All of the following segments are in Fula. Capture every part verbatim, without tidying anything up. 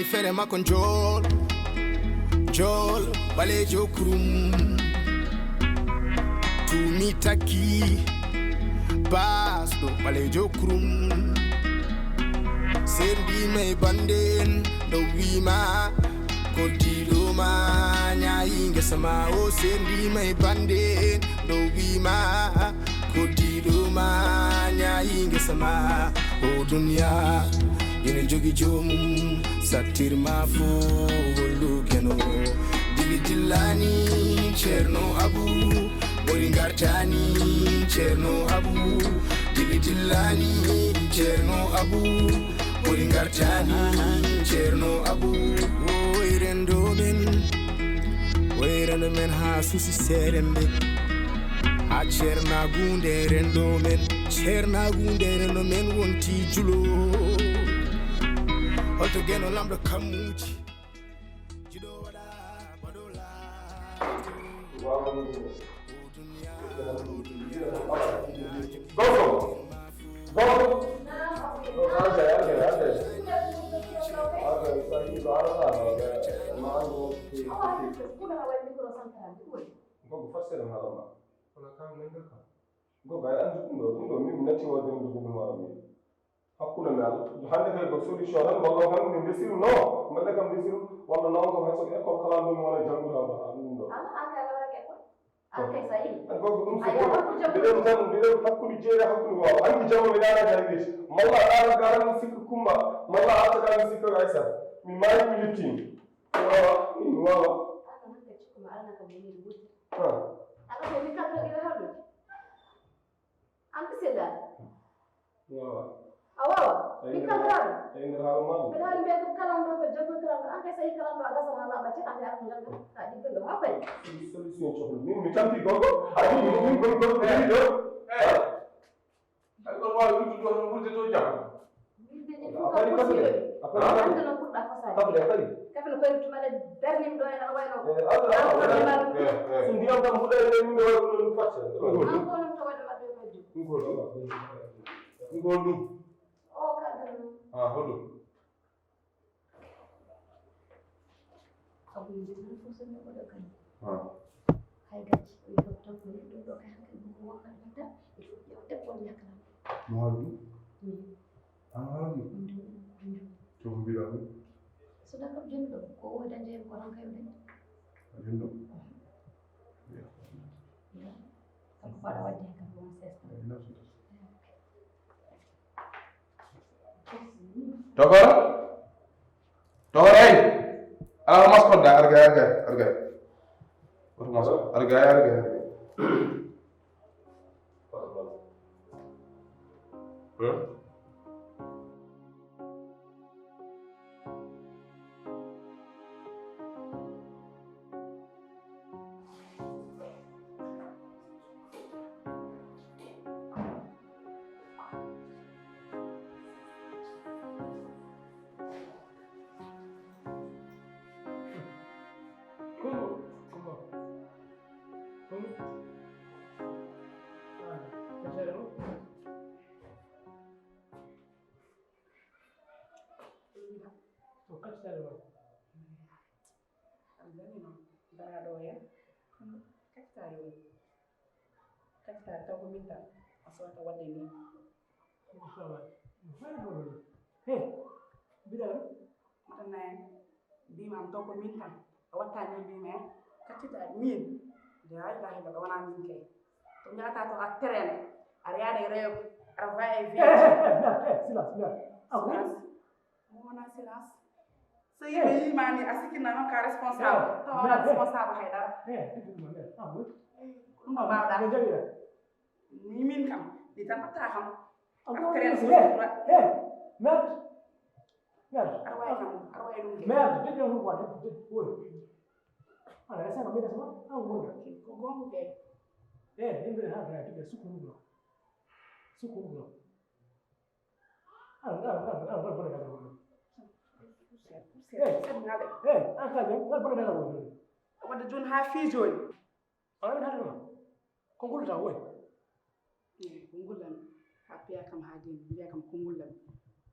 Fere makko njool, njool, ɓaleejo kurum. Tumi takki, baasɗo, ɓaleejo kurum. Sendima e bande en, ɗo wima, koddiɗo ma, ñaayi ngesa ma, o sendima e bande en, ɗo wima, koddiɗo ma, ñaayi ngesa ma. O duniya, ina jogi joomum, sattirma fo hollu keno. Dili dillani, Ceerno Abu, ɓuri ngartani, Ceerno Abu. Dili dillani, Ceerno Abu, ɓuri ngartani, Ceerno Abu. Oy rendo men, oy rendo men ha suusi seeremɓe. Ha ceernaagu nde renndo men, ceernaagu nde renndo men wonti julo. Holto geno lamɗo kammuuji? Jiɗo waɗa, waɗo laato. Gogo! Gogo! Ande, ande, ande. Ande, sa yiɗo arata, ma andu. Gogo, fasere ma. Wala kam nanga kam. Gogo, ay anndi ɗum ɗo, ɗum ɗo, min mi natti waɗde ɗum ɗo, ɗum ɗum wara min. Hakkunde men Allah. Hannde kay ko solution tan, walla o hannde ndesiru no, mbaɗde kam ndesiru, walla noon ko hay so école kala ɗum wona janngude o ɗo, ɗum ɗo. Ala, an kay wara école. An kay sa yi. An gogo ɗum A yaha ko janngude. Mbiɗen tan, mbiɗen hakkunde jeere, hakkunde waawa. Anndi jamma mi ɗaanaka hay geti. Malla a ɗaanaka garan mi sikka Kumba, malla a acca garan mi sikka Aysata. Mi maayi mi yettiima. Mi wawa, mi wawa. Ala, an kay cikku ma, ala na kam woni wutte. Ah. Ala ko mi kalta ɗiɗo hawlude. An bisimilla. Waawa. A waawa? Eyi, mi kaltaano. Eyi, nder haala ma ɗum. Mbeɗa haali mbiya ɗum kalan ɗo ko jaggo kalan ɗo. An kay so yi kalan ɗo a gasata laaɓa ceɗa nde arata ngal ɗo. Ka ɗiggal ɗo. Ha koy. Solution cohlu. Min mi tampi gogo. A ɗum min min gogo gogo ɗo. Eh. Ay, ko waawi wittude ɗo, no wulde to jam. Witde ɗi fof kam possible. Après, après. An ko no ɓurɗa fasaade. Après, après. Kafe no koyri tuma ɗe darnimi ɗo en aɗa wayno. Eh, Allah, Allah. Eh, eh. So ndiyam kam fuɗɗa e nder yimɓe waɗi ɗum ɗum facce. An ko non to waɗa maɓɓe majjum. Ɗum ko ɗum. Ɗum ko ɗum. O kalda non. Ah, hoɗum. Abu yidi tan fof so neɗɗo ɗo kadi. Ah. Hay gacce, o yii ɗo tan ko neɗɗo ɗo kay hankadi ko wakkati batta, il faut ƴeewa debbo o ñakkalan. Mo haali ɗum? Min. An haali ɗum? Min ɗum, min ɗum. To ko mbiɗa ɗum? So dakam joni ɗo, ko o dañde hen ko tan kayo dañde. A joni ɗo? Ya. Ya. Kanko ko aɗa waɗde hen kam ko won sesta. Ay, nafi. Tokora? Tokora, hey! Ala mas kodda, arga, arga, arga. Oto mas, arga, arga, arga. Hmm? Ko kattitaare ma? Aljani noon, daraaɗo o ya. Kattitaare o. Kattitaare taw ko min tan. A sowata waɗde ni. Inchallah. Fayda ko ɗum. He, mbiɗa ɗum. Matan nayi. Mbima am taw ko min tan. A watta ni mbima en. Kattitaare min. La ilaha illallah, wona min kay. To njahata to a terrain. A reyade rew. Aɗa va et vient. Eh, eh, eh, eh, silence, silence. Ah, oui. Silence. Mo wona silence. So yimɓe yii ma ni a sikkinna noon ka responsable. Eh, tawa wona eh, eh. Responsable haydara. Eh, eh, eh, ah, oui. Ko ɗum ɗo mbawɗa. Ɓe jaɓira. Ni min kam, mi tan ɓatta kam. Ah, non, non, eh, eh, merde. Merde. Aɗa wawi kam, aɗa wawi ɗum ke. Merde, dégg nga quoi, dégg, dégg, oui. Ala, esa ko mi resma, ah, wonda. Ko gonga ke. Eh, yimɓe ha dara, dégg, sukuru ɗo. Sukuru ɗo. An, an, an, an, ngal bone daga woni. Poussière, poussière, poussière, ngal. Hey, an ka jam, ngal bone daga woni. Wadde joni ha fii joni. Ala min haɗata ma. Ko ngulluɗa woy? Eh, ko ngullan. A piya kam ha joni, mbiya kam ko ngullan.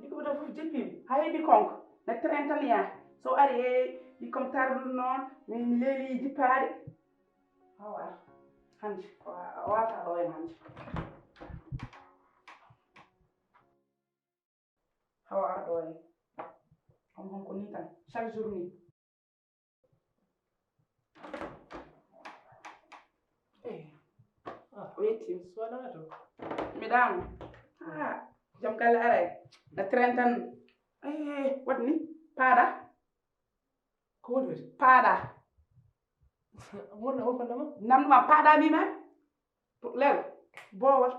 Ɗi ko wota fof jippiimi. Hay ɗi konko. Na train tan yaa. So ari e ɗi comme tardude noon, mi, mi leeli jippaade. Awa. Hannde. Awa, awa, awa, hannde. Hawa ar ɗo en. On, on ko ni tan. Chaque jour ni. Eh. Ah, ko yetti. Suwaɗa to. Mi ɗaano. Ah, jom galle aray. Na train tan. Eh, waɗ ni. Paaɗa. Ko woni woni? Paaɗa. Wonna on fandama? Namduma paaɗa mi ma. Lel. Boowal.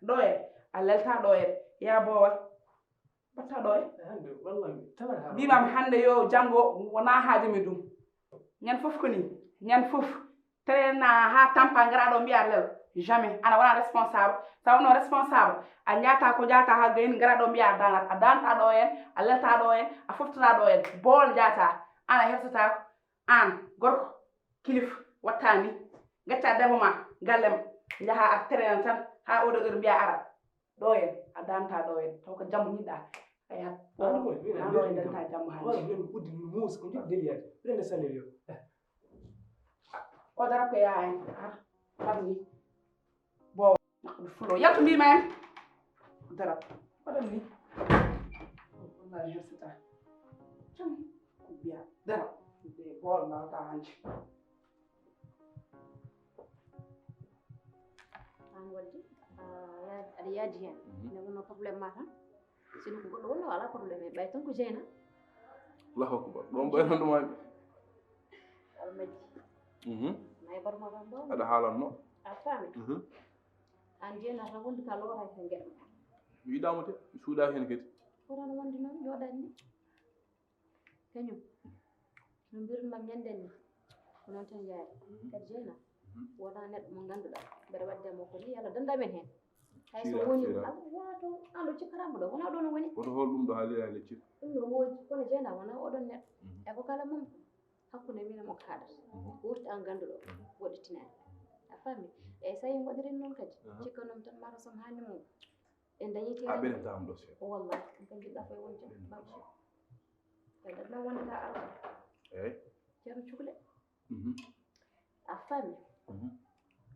Ɗo e. A lelta ɗo e. Ya boowal. Batta ɗo e. Hande, wallahi, tana ha. Mbimam hande yo janngo wona haaju mi ɗum. Ñan fof ko ni. Ñan fof. Trena ha tampa ngara ɗo mbiya lel. Jamais. Ana wona responsable. Sa wono responsable. A ñaata ko ñaata ha gayni ngara ɗo mbiya a danat. A danta ɗo en. A lelta ɗo en. A foftata ɗo en. Bool ñaata. Ana hersata. Aan, gorko, kilifa, watta ni, gacca debbo ma, gallem, njaha ar terrain tan, ha oɗo heure mbiya ara, ɗo en, a danta ɗo en, taw ko jammu ñiɗɗa, a yahat, Aan ko, na ɗo en danta jammu hande. Wala men uddi muus ko jiɗi deliyade, ɓe nde salel yo. O dara ko yaa en, ar, fat ni, bo. Fulo, yaltu mbima en. Dara. Waɗan ni. Wallahi, hersata. Tan. Ko mbiya. Dara. Ɓe bool mbaawata hannde. Aan waɗde, a yaadi, aɗa yaadi heen. Mhm. Nde wonno problème ma tan. Sino ko goɗɗo wonno, alaa problème. Ɓay tan ko Jeena. Allahu akbar. Ɗon ɓay tan ɗum waɗi. Aɗa majji. Mhm. Nayi barma tan ɗo. Aɗa haalanno. A faami? Mhm. Aan Jeena tan wondi ka looray tan geɗam. Mi yiɗaamo de, mi suudaaki heen kadi. Ko tan wondi noon, jooɗaani ni. Kañum. No mbirunoo ñande ni. Ko noon tan yaari. Mhm. Kadi Jeena. Mhm. Wonaa neɗɗo mo ngannduɗaa. Mbeɗa waɗde mo ko ni, yalla dannda men heen. Hay so woni, wonaa ɗo cikkataamo ɗo, wonaa ɗo no woni. Woto hol ɗum ɗo haali haali cik. Ɗum no woodi, kono Jeena wonaa oɗon neɗɗo. Mhm. E ko kala mum, hakkunde min e mo kaɗata. Mhm. Wurti aan ngannduɗo, mhm, woɗɗitinaani. A faami? Eeyi, so a yii waɗirin noon kadi, aha, cikkanoo mi tan mataw so mi haanni mum. En dañii a ɓeɗen tam ɗo seeɗa. Wallahi, ɗum kam jiɗɗa fof e won jam. Ɓeɗen ɗo seeɗa. Kadi ɗum woni ka arata. Eeyi. Ceerno Cuklel. Mhm. A faami? Mhm.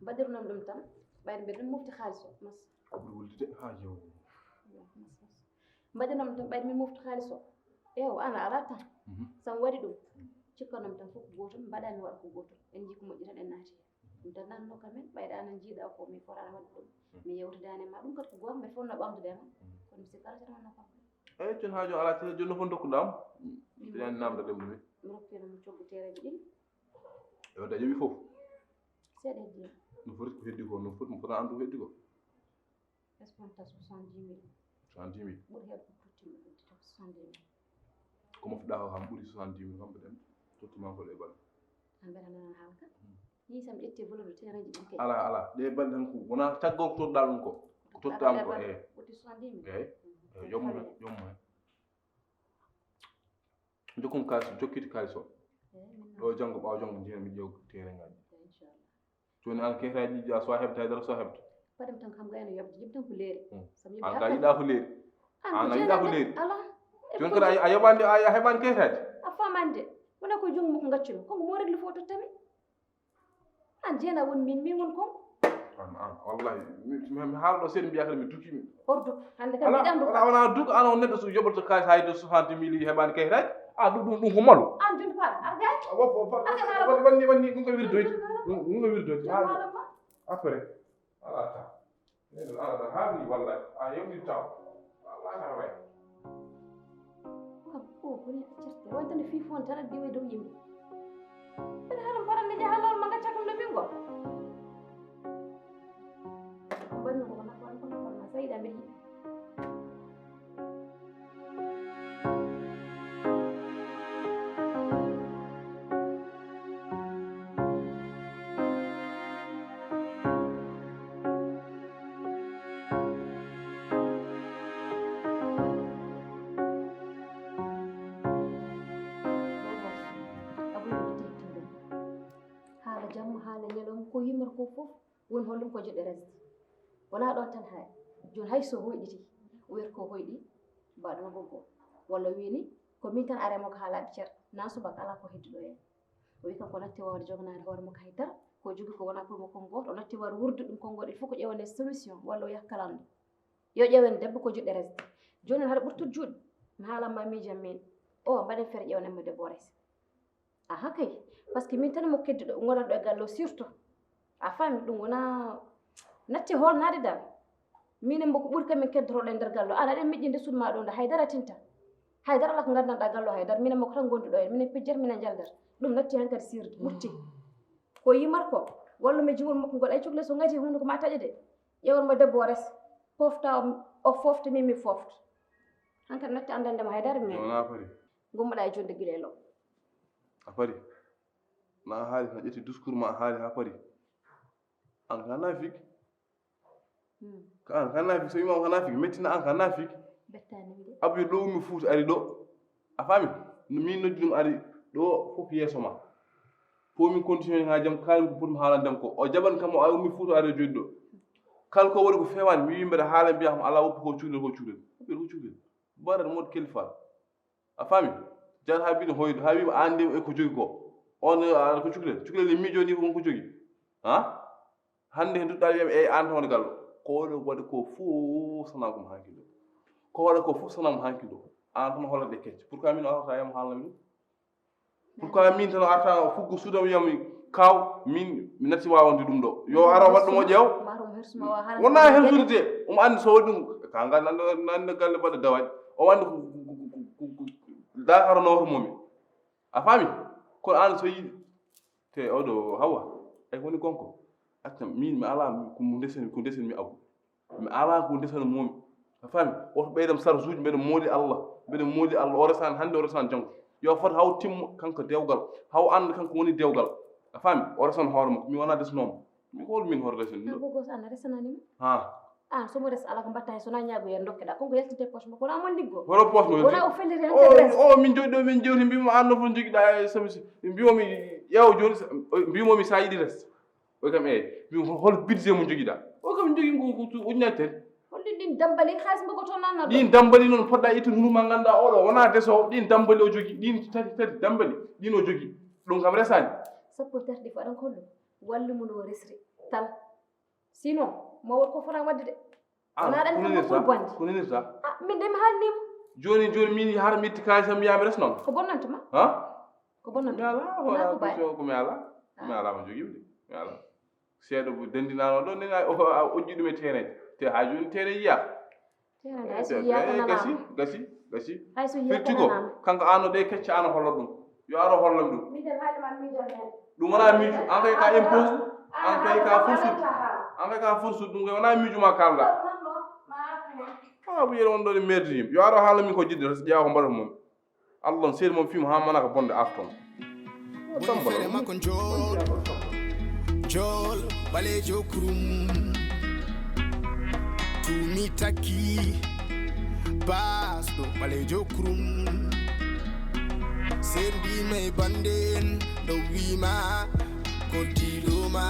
Mbaɗirnoo mi ɗum tan, ɓayde mbeɗa mofti haalis o, mas. Ko ɓuri wulde de, haa jewde. Mas, mas. Mbaɗirnoo mi tan, ɓayde mi mofti haalis o. Eewa, aan a alaa tan. Mhm. So mi waɗi ɗum, mhm, cikkanoo mi tan fof ko gootum, mbaɗa mi waɗa ko gootum. En njii ko moƴƴi tan, en naati heen. Ɗum tan nanno kam en, ɓayde aan a jiiɗa ko mi fotaani waɗde ɗum. Mhm. Mi yewtidaani e ma, ɗum kadi ko goonga, mbeɗa fotnoo ɓamtude e ma. Mhm. Kono mi sikkaano tan wonno kam. Eeyi, jooni haa jooni alaa, jooni no foti ndokkuɗaa am? Mbiɗa namda ɗemɗe mi. Mi rokkii mo coggu teereeji ɗiɗi. Yo, da yoɓi fof. Seeɗa heddi. No foti ko heddi ko, no foti, mi fota anndu ko heddi ko. Responsable soixante-dix mille. Soixante-dix mille. Ɓuri heewde ko totti mi, ɓuri totti soixante-dix mille. Ko moftuɗaa ko kam ɓuri soixante-dix mille kam, mbaɗen totti ma ko e balɗe. An mbeɗa nana haala ka. Hmm. Ni sam ƴetti valeur de terrain ji ɗin kay. Ala, ala. Ɗe balɗe tan ko wona caggal ko toɗɗa ɗum ko. Ko toɗɗa ɗum ko, e. Ɓuri soixante-dix mille. Eyi. Eyi, yommo hen, yommo hen. Jokkum kaalis, jokkiti kaalis o. Eeyi, min ɗo janngo, ɓaawo janngo, njiyan mi ƴeew teereŋaaji. Eeyi, inchallah. Jooni aan kayitaaji ɗi a suwaa heɓde, hay dara suwaa heɓde. Mbaɗam tan kam gayno yoɓde, yoɓde tan ko leeri. Hmm. Sabu yoɓde aan ka yiɗaa ko leeri. Aan a yiɗaa ko leeri. Alaa. Jooni kadi a, a yoɓaani, a, a heɓaani kayitaaji. A faamaani de. Wona ko junngo makko ngaccuno. Ko mo régler fof tottami. Aan Jeena won min, min won konko. Aan, aan, wallahi, mi, mi, mi haala ɗo seeɗa mbiya kadi mi duki mi. Hordo, hannde kam mbiɗa anndu. Wona, wona duk, aan on neɗɗo so yoɓoto kaalis hay de soixante mille heɓaani kayitaaji. A ɗum, ɗum, ɗum ko malu. Aan jooni faala, ar gaay. A wo, wo, wo, ar gaay haala. Wanni, wanni, wanni, ɗum ko wirdoyde. Ɗum, ɗum ko wirdoyde. Jooni haala ma. Après. Ala ta. Neɗɗo ala ta haali wallahi. A yewti taw. Wallahi aɗa wayi. Kam o koni accirte wonta no fii fof tan addi way dow yimɓe. Ɓen haɗum paran mi jaha lawol ma gacca ɗum ɗo ɓinngol. Mbanmi ko nafoore kono kono ma sayda mbeɗa yiɗi. Haala jamma, haala ñalawma, ko yimmata ko fof woni hollum ko joɗɗo resde. Wonaa ɗon tan hay. Jooni hay so hoyɗiti, o wiyata ko hoyɗi, Mbaɗo no goggo. Walla o wiini ko min tan are mo ko haalaaɓe cer. Na subaka alaa ko heddi ɗo en. O wi kanko natti wawde joganaade hoore makko haydara. Ko jogi ko wona pour mo kon gooto. O natti war wurdu ɗum kon gooto. Il faut ko ƴewane solution walla o yaha kalanɗo. Yo ƴewen debbo ko juɗɗe resde. Jooni noon haɗa ɓurtude juuɗe. Mi haalan ma miijam min. O mbaɗen feere ƴewanen mo debbo o rese. Aha kay. Parce que min tan mo kedduɗo ngonanɗo e galle o surtout. A faami ɗum wona natti holnaade dal. Minen mbo ko ɓuri kamin keddotoɗo e nder galle o. An aɗen miƴƴinde suudu ma ɗo nde haydara tinta. Haydara ala ko nganndanɗa galle o haydara. Minen mbo ko tan ngonduɗo en. Minen pijjata minen njaldata. Ɗum natti hankadi sirde ɓurti. Ko yimar ko. Wallu mi jimol makko ngol ay cukle so ngati hunde ko ma taƴa de. Ƴewon mo debbo o res. Pofta o fofta min mi fofta. Hankadi natti anndande mo haydara min. Wona fari. Gummoɗa e jonde gila e law. A fari. Na a haali, na ƴetti discours ma a haali ha fari. An ka nafik. Hmm. Ka an ka nafik, so wima ka nafik mettina an ka nafik. Bettani mi de. Abu yo ɗo ummi fuuta ari ɗo. A faami? No min noddi ɗum ari ɗo fof yeeso ma. Ko min condition ha jam kalim ko potmi haalande ko. O jaɓan kam o ari ummi fuuta ari o jooɗi ɗo. Kala ko waɗi ko fewani mi wi mbeɗa haala mbiya kam ala woppa ko cuuɗel ko cuuɗel. Woppa ko cuuɗel. Baɗat mot kelifal. A faami? Jal ha bino hoyde ha wima an nde e ko jogi ko. On a ko cukalel cukalel e miijo ni ko won ko jogi. Ha? Hande he duɗɗal wiyam e an tan woni gallo. Ko woni waɗi ko fof sana ko mo hankilo. Ko waɗa ko fof sana mo hankilo. An tan hollande kecce pourquoi min o arata yam haalnami ɗum? Pourquoi min tan o arata fuggo suudam wiyam kaw min mi natti wawande ɗum ɗo yo ara waɗɗum o ƴeew. Wona hersude de omo andi so waɗi ɗum ka ngal nande galle mbaɗa dawaji omo andi ko dakara nooto momi. A faami? Kono an so yiɗi te oɗo hawa ay woni gonko. Acca min mi ala ko ndesen ko ndesen mi abu. Mi ala ko ndesen momi. A faami? Oto ɓeydam sarge uji mbeɗa mooli Allah. Mbeɗa mooli Allah o resani hande o resani janngo. Yo fot haw timmo kanko dewgal. Haw anda kanko woni dewgal. A faami? O resani hoore makko mi wona desnoma. Mi hol min hoore resani ɗum. Gogo so an a resananimo. Ha. An somo res ala ko mbatta hen sona ñaago yen dokkeɗa konko yaltinte poche makko wona mon liggo. Hono poche mo wona o felliri han o min jooɗi ɗo min jewti mbimo an no fof jogiɗa e sabi si mbimomi ƴeew joni mbimomi sa yiɗi res. O kam e mbimo hol budget mo jogiɗa o kam jogi ngu ujunere tati. Holɗin ɗin dambali haalis mbogo to nanna ɗin dambali noon poɗɗa ittude hunu ma ganduɗa oɗo wona deso ɗin dambali o jogi ɗin tati tati dambali ɗin o jogi. Ɗum kam resani. Sappo e tati ɗi fof aɗan kollu wallu mo no resri tan. Sinon mo waɗ ko fota wadde de. Wona ɗan kam ko ɓuri bonde ko nanirta. Min de mi haalnima. Joni joni min hara mi itti kalis am miyami res noon ko bonnanta ma. Ha? Ko bonnanta mi ala hola ko mi ala. Mi ala mo jogiwde mi ala. Seeɗa bu dendinano ɗo nena o ojji ɗum e teneji te ha joni tene yiyaka. Gasi gasi gasi firti ko kanko ano ɗe kecca ano holla ɗum. Yo aro hollam ɗum. Ɗum wona miijo an kay ka impose an kay ka forsude an kay ka forsude ɗum kay wona miijo ma kalɗa. Awa bu yere won ɗo ɗe merdi yimɓe yo aro haala min ko jiɗde ƴeewa ko mbaɗata mum. Allah on seedi mon fim ha manaka bonde arton. Woni fere makko njool njool ɓaleejo kurum. Tuumi takki baasɗo ɓaleejo kurum. Sendima e bande en ɗo wima. Koddiɗo ma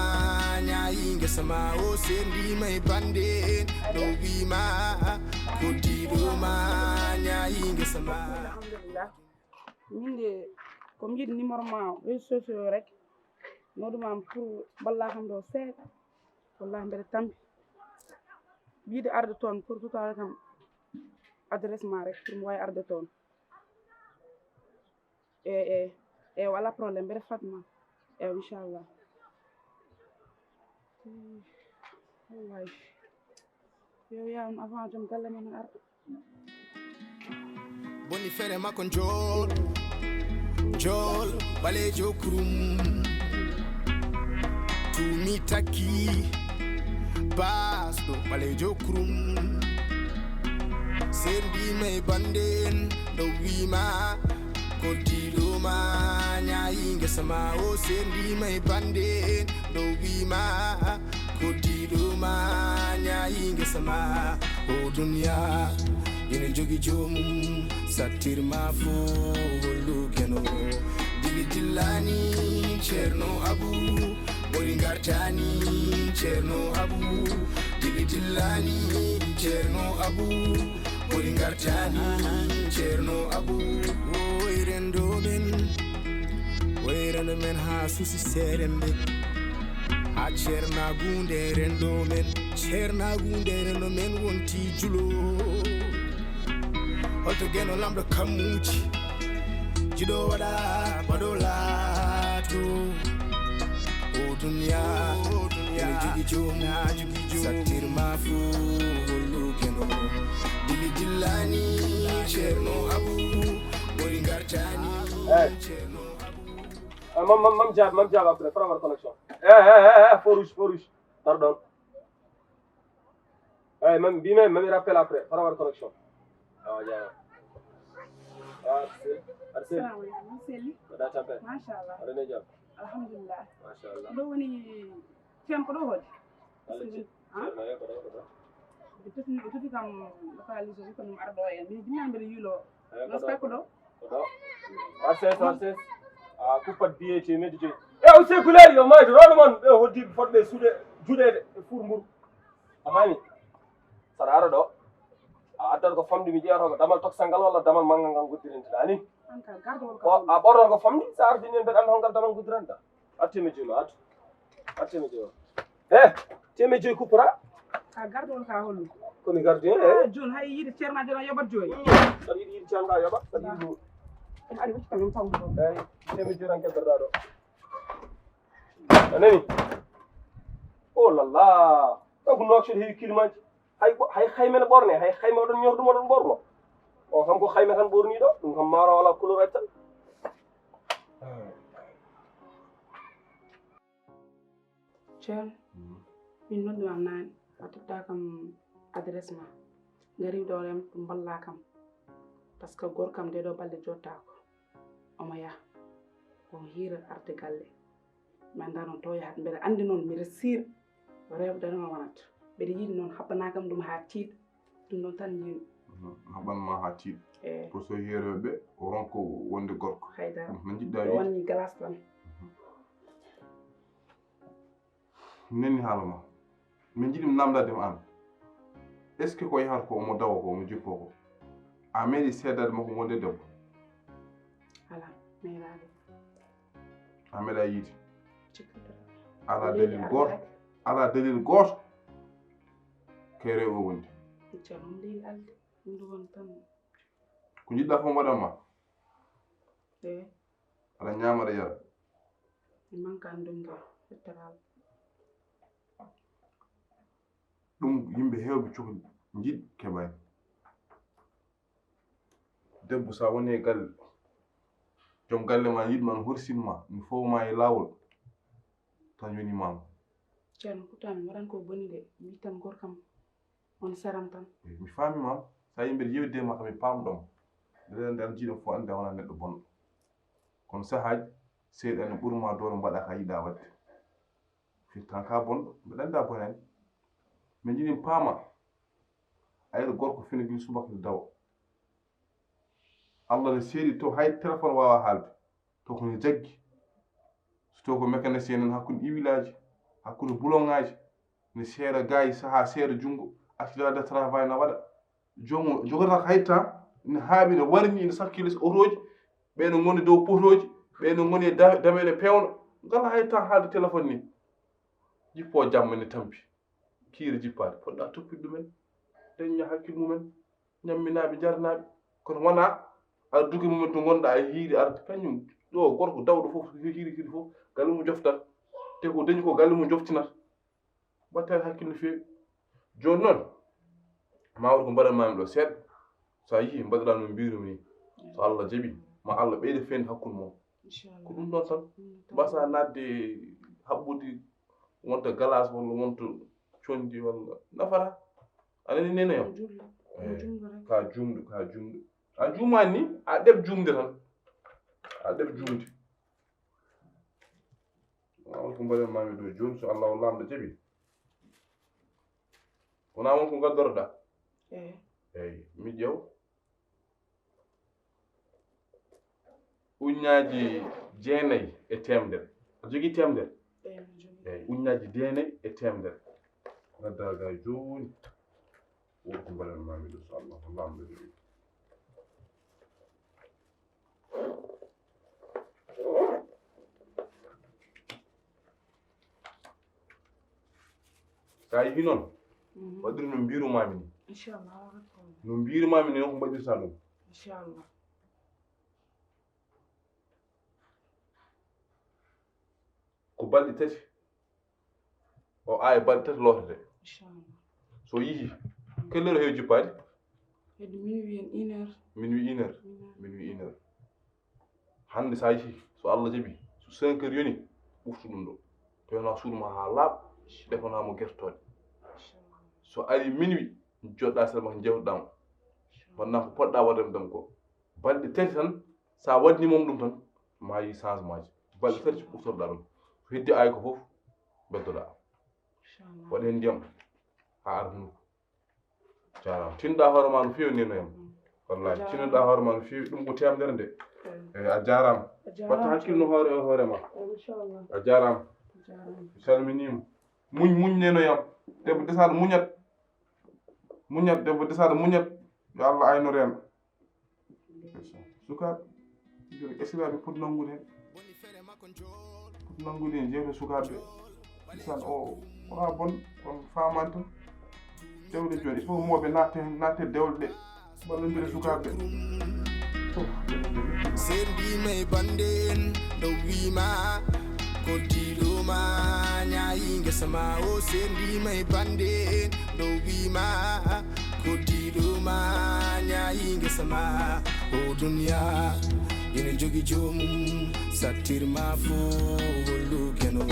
ñaayi ngesa ma o sendima e bande en ɗo wima. Koddiɗo ma ñaayi ngesa ma. Alhamdulillah. Min de ko mi yiɗi numéro ma o réseau sociaux rek. Nodu ma pour balla kam ɗo seeɗa. Wallahi mbeɗa tampi. Yiɗi arde toon pour tutare kam adresse ma rek pour mi wawi arde toon. E e e wala problème mbeɗa fatma. E inchallah. Wallahi. Yo yawno avant joom galle men arɗo. Boni fere makko njool njool ɓaleejo kurum. Tuumi takki baasɗo ɓaleejo kurum. Sendima e bande en ɗo wima. Koddiɗo ma ñaayi ngesa ma o sendima e bande en ɗo wima. Koddiɗo ma ñaayi ngesa ma. O duniya ina jogi joomum sattir ma fo hollu keno. Dili dillani ceerno abu. Ɓuri gartani ceerno abu. Dili dillani ceerno abu. Ngartani Ceerno Abu, woy renndo men, woy renndo men haa suusi seeɗen ɓe. Haa ceernaagu nde renndo men, ceernaagu nde renndo men wonti julo. Holto geno lamɗo kammuuji, jiɗo waɗa baɗo laato. O duniya, o duniya, ene jogi joom, ene jogi joom. Sattir ma fuu hollu geno. Dili dillani Ceerno Abu, woni ngartani. Eh. Ceerno Abu. Ah, mam, mam, mam jab, mam jab après, par rapport connexion. Eh, eh, eh, eh, feu rouge, feu rouge. Pardon. Eh, mam, bi même, même rappel après, par rapport connexion. Ah, ya. Ah, c'est, ah, c'est. Salamu alaikum, Seli. Mbaɗa tampere. Machallah. Aɗa ne jam. Alhamdulillah. Machallah. Ɗo woni Ceerno ko ɗo hoɗi? Walla ce-, ah? Ceerno, yo ko ɗo, ko ɗo. Ɓe totini, o toti kam localisation ko ɗum arɗo en. Min jinnan mbeɗa yiilo. Eh, non, ko ɗo, ko ɗo. Ko ɗo. Arses, arses. A kuppat biye teemedde joyi. E o circulaire yo maayde rooɗo mon ɓe hoddiiɓe fotɓe suuɗe juɗeede e fuur mburu. A faami? Saɗa ara ɗo. A addan ko famɗi mi ƴeewata ko damal toksal ngal walla damal manngal ngal ngoddirinteɗaa ni. An ka garɗo won ko ko a ɓornoto ko famɗi sa ardini en mbeɗa annda hongal damal ngoddiranta. Atteme joyi ma addu. Atteme joyi o. He, teme joyi kuppora. Ka garde won ka hollu. Komi gardien he. Ah, joni hay yiide ceerno jona yoɓat joyi. Saɗa yiɗi yiide ceerno ka yoɓa saɗa yiɗi ɗum. Ari wacci kam taw ɗo. Eyi, teme joyi tan keddorɗa ɗo. A nani? Oh la la. Ɗo ko noction heewi kilimaji. Hay ɓo-, hay xayme ne ɓorne, hay xayme oɗon ñorɗum oɗon ɓorno. O kam ko xayme tan ɓorni ɗo, ɗum kam maaro wala couleur ay tan. Ceerno, min noddu ma naane, a totta kam adresse ma. Ngari ɗo rem ɗum balla kam. Parce que gorkam de ɗo balɗe jottaako. Omo yaha. O hiira arde galle. Mi anndaa noon to yahata. Mbeɗa anndi noon mbiɗa siira. Rewɓe tan no wonata. Mbeɗa yiɗi noon haɓɓanaa kam ɗum haa tiiɗa. Ɗum ɗoon tan njiɗmi. Mhm. Haɓɓan ma haa tiiɗa. Eey. Ko so heeroɓe o ronko wonde gorko. Haydara. Mhm. No njiɗɗa wiide? Wonni glace tan. Mhm. Nenni haala ma. Min njiɗi mi namndade ma aan. Est-ce que ko yahata ko omo dawa ko, omo jippoo ko? A meeɗi seedaade makko wonde debbo? Alaa, meeɗaade. A meeɗa yiide? Cikkata. Alaa dalil gooto. Alaa dalil gooto. Kay rewɓe wonde. Ceerno, ɗum leydi alde. Ɗum ɗo won tan. Ko njiɗɗa fof mbaɗan ma? Eey. Aɗa ñaama, aɗa yara. Mi manka anndungal, fettoraal. Ɗum yimɓe heewɓe cohli, njiɗi, keɓaani. Debbo, so a woni e galle, joom galle ma yiɗ ma, no horsin ma, no fow ma e laawol, tan yoni maama. Ceerno, pourtant mi waɗan ko boni de, mi yittan gorkam. On seram tan. Eey, mi faami ma. So a yii mbeɗa yeewtida e ma kam, mi paamɗo ma. Mbeɗa anndi, Alla jiiɗo fof anndi a wonaa neɗɗo bonɗo. Kono sahaaji, seyɗaani ɓurma doole mbaɗa ka yiɗa waɗde. Firti tan ka bonɗo, mbeɗa anndi a bonaani. Min njiɗi mi paama. A yiɗa gorko fina gila subaka ne dawa. Alla ne seedi to hay téléphone waawa haalde. To ko ne jaggi. So to ko mécanicien nan hakkunde iwilaaji, hakkunde bulongaaji, ne seera gaayi sahaa seera junngo, accident de travail na waɗa. Joom o jogata hay temps, ne haaɓi, ne warñi, ne sakkili otooji, ɓe no ngoni dow potooji, ɓe no ngoni e da-, dameɗe peewno. Ngala hay temps haalde téléphone ni. Jippoo jamma ne tampi. Kiire jippaade, poɗɗa toppitde ɗumen, dañña hakkil mumen, ñamminaaɓe, jarnaaɓe. Kono wonaa aɗa dugi mumen to ngonɗa e hiiri arde. Kañum ɗo gorko dawɗo fof, hiiri hiiri fof, galle mum joftat. Te ko dañi ko galle mum joftinata. Mbaɗtaa heen hakkil no feewi. Jooni noon, ma waɗ ko mbaɗanmaami ɗo seeɗa. So a yii, mbaɗiraa no mbiirumi ni. So Alla jaɓi, ma Alla ɓeyda feewde hakkunde mon. Inchallah. Ko ɗum ɗon tan. Mm, tan. Mbasa naatde haɓɓude wonta galas walla wonta conndi walla nafata. A nani nene yo? Ko julde. Ko julde rek. Ka juumde, ka juumde. A juumaani ni, a ɗeɓ juumde tan. A ɗeɓ juumde. Won ko mbaɗen mami ɗo jooni, so Alla o Laamɗo jaɓi. Wonaa won ko ngaddoroɗaa? Eey. Eey, mi ƴeew. Uññaaji jeenayi e teemedere. A jogii teemedere? Eey, mi jogii. Eey, uññaaji jeenayi e teemedere. Ngaddaa ga jooni. O Mbaɗan maami ɗo, so Allah, Allah am ɗo. Sa yehi noon, waɗir no mbiirumaami ni. Inchallah, wala problème. No mbiirumaami ni noon ko mbaɗirta ɗum. Inchallah. Ko balɗe tati. O aaye balɗe tati lootete. Inchallah. So yehi, quelle heure heewi jippaade? Hedde minuit en une heure. Minuit une heure. Minuit une heure. Hannde sa yehi, so Allah jaɓi, so cinq heures yoni, ɓuftu ɗum ɗo. Pewnaa suudu ma haa laaɓa, defanaa mo gertooɗe. Inchallah. So ari minuit, joɗɗa sera makko, njewtoɗaa mo. Inchallah. Mbaɗnaa ko poɗɗa waɗande ɗam ko. Balɗe tati tan, sa waɗni mom ɗum tan, ma yi changement ji. Balɗe tati ɓuftorɗa ɗum. So heddi aaye ko fof, beddoɗa. Inchallah. Waɗa heen ndiyam haa ara hunuko. Jaaraama. Tinnoɗa hoore ma no feewi, nenoyam. Wallahi, tinnoɗa hoore ma no feewi, ɗum ko teemdere nde. Eyi, a jaaraama. A jaaraama. Watta hakkille no hoore e hoore ma. Inchallah. A jaaraama. A jaaraama. Mi salminiima. Muñ, muñ, nenoyam. Debbo desaɗo muñat. Muñat, debbo desaɗo muñat. Yo Allah ayno reen. Sukaaɓe, jooni ɓe poti nanngude heen. Poti nanngude heen, jeeto sukaaɓe ɓe. Misan o, wona bon, kono faamaani tan. Dewle jooni, il faut mooɓe naatte heen, naatte dewle ɗe. Ballondire sukaaɓe ɓe. Sendima e bande en, ɗo wima, koddiɗo ma, ñaayi ngesa ma. O sendima e bande en, ɗo wima, koddiɗo ma, ñaayi ngesa ma. O duniya, ina jogi joomum, sattirma fo hollu geno.